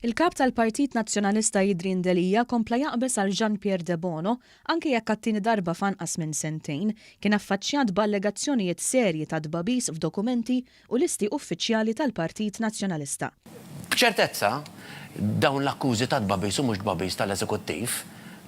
Il-Kap tal-Partit Nazzjonalista Adrian Delia kompla jaqbeż għal Jean Pierre Debono anke jekk għat-tieni darba f'anqas minn sentejn kien affaċċjat b'allegazzjonijiet serji ta' tbagħbis f'dokumenti u listi uffiċjali tal-Partit Nazzjonalista. B'ċertezza, dawn l-akkużi ta' tbagħbis u mhux tbagħbis tal-Eżekuttiv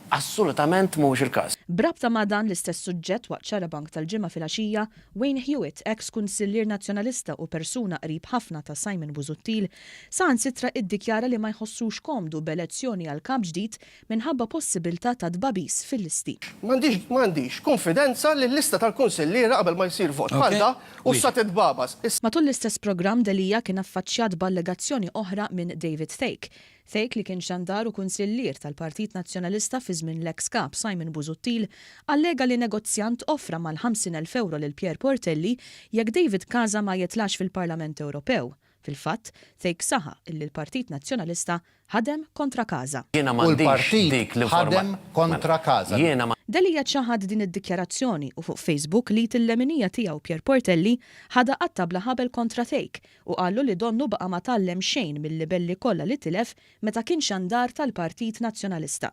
assolutament mhuwiex il-każ. B'rabta ma' dan l-istess suġġett waqt Xarabank tal-Ġimgħa filgħaxija, Wayne Hewitt, eks kunsillier Nazzjonalista u persuna qrib ħafna ta' Simon Busuttil, saħansitra iddikjara li ma jħossux komdu b'elezzjoni għal kap ġdid minħabba possibiltà ta' tbagħbis fil-listi. M'għandix m'għandix kunfidenza li l-lista tal-kunsilliera qabel ma jsir vot bħal da u sa titbagħbas. Matul l-istess programm Delia kien affaċċjat b'allegazzjoni oħra minn David Thake, Thake li kien xandar u kunsillier tal-Partit Nazzjonalista fi żmien l-eks Kap Simon Busuttil allega li negozjant offra mal-50,000 ewro lil Pierre Portelli jekk David Casa ma jitlax fil-Parlament Ewropew. Fil-fatt, Thake saħaq illi l-Partit Nazzjonalista ħadem kontra Casa. Jiena U m'għandix l-partit dik l-informa ħadem kontra mela, Casa. jiena ma. Delia ċaħad din id-dikjarazzjoni u fuq Facebook l-id il-leminija tiegħu Pierre Portelli ħadha qatta' bla ħabel kontra Thake u qallu li donnu baqa' ma tgħallem xejn mil-libelli kollha li tilef meta kien xandar tal-Partit Nazzjonalista.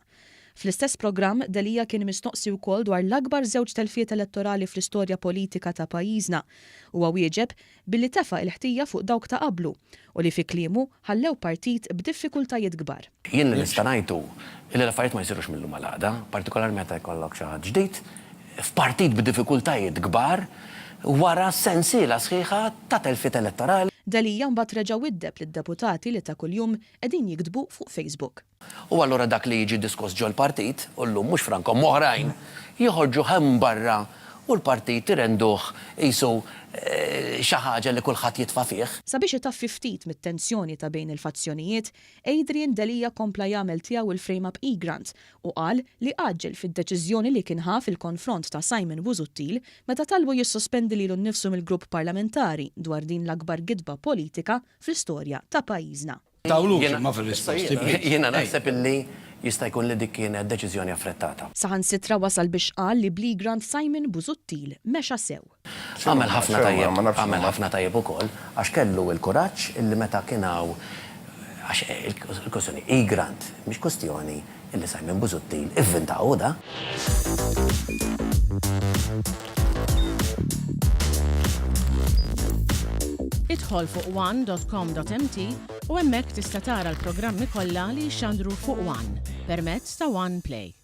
Fl-istess programm, Delia kien mistoqsi wkoll dwar l-akbar żewġ telfiet elettorali fl-istorja politika ta' pajjiżna. Huwa wieġeb billi tefa' il-ħtija fuq dawk ta' qablu u li fi kliemu ħallew partit b'diffikultajiet kbar. Jien li nista' ngħid hu li l-affarijiet ma jsirux mil-lum għal għada, partikolarment meta jkollok xi ħadd ġdid f'partit b'diffikultajiet kbar wara sensiela sħiħa ta' telfiet elettorali. Delia mbagħad reġa' widdeb lid-deputati li ta' kuljum qegħdin jiktbu fuq Facebook. U allura dak li jiġi diskuss ġol-partit, u llum mhux Franco m'oħrajn, joħorġuh hemm barra u l-partit irenduh qisu xi ħaġa li kulħadd jitfa' fih. Sabiex itaffi ftit mit-tensjoni ta' bejn il-fazzjonijiet, Adrian Delia kompla jagħmel tiegħu il-frame-up Egrant u qal li għaġġel fid-deċiżjoni li kien ħa fil-konfront ta' Simon Busuttil meta talbu jissospendi lilu nnifsu mill-grupp parlamentari dwar din l-akbar gidba politika fl-istorja ta' pajjiżna. Tawlux imma fir-risposti, please. Jiena naħseb illi jista' jkun li dik kienet deċiżjoni affrettata. Saħansitra wasal biex qal li bl-eGrant Simon Busuttil mexa sew. Għamel ħafna tajjeb, għamel ħafna tajjeb ukoll għax kellu l-kuraġġ illi meta kien hawn, għax il-kwestjoni e-grant mhix kwestjoni illi Simon Busuttil ivvintaha hu da. Idħol fuq one dot com dot mt u hemmhekk tista' tara l-programmi kollha li jixxandru fuq one permezz ta' One Play.